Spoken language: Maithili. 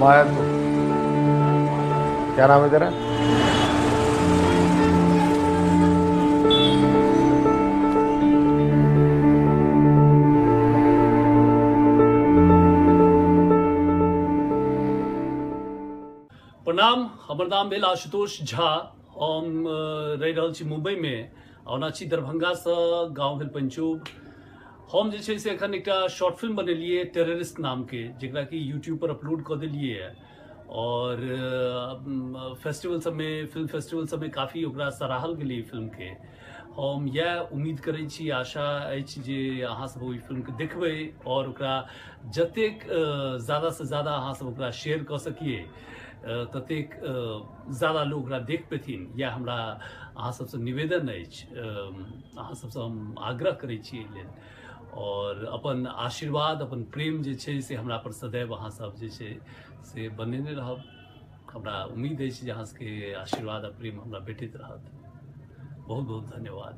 कहाँ है तू? क्या नाम है तेरा? प्रणाम, हमर नाम भेल आशुतोष झा। हम रहि रहल छी मुम्बईमे, ओना छी दरभंगासँ, गाँव भेल पंचोब। हम जे छै से एखन एकटा शॉर्ट फिल्म बनेलियै टेररिस्ट नामके, जकरा कि यूट्यूब पर अपलोड कऽ देलियै और फेस्टिवल सबमे, फिल्म फेस्टिवल सबमे काफ़ी ओकरा सराहल गेलै ई फिल्मके। हम इएह उम्मीद करै छी, आशा अछि जे अहाँ सब ओहि फिल्मके देखबै और ओकरा जतेक ज़्यादासँ ज़्यादा अहाँ सब ओकरा शेयर कऽ सकिए ततेक ज़्यादा लोग ओकरा देख पेथिन। इएह हमरा अहाँ सबसँ निवेदन अछि, अहाँ सबसँ हम आग्रह करै छी एहि लेल। और अपन आशीर्वाद, अपन प्रेम जे छै से हमरा पर सदैव अहाँ सब जे छै से बनेने रहब। हमरा उम्मीद अछि जे अहाँ सबके आशीर्वाद आ प्रेम हमरा भेटैत रहत। बहुत बहुत धन्यवाद।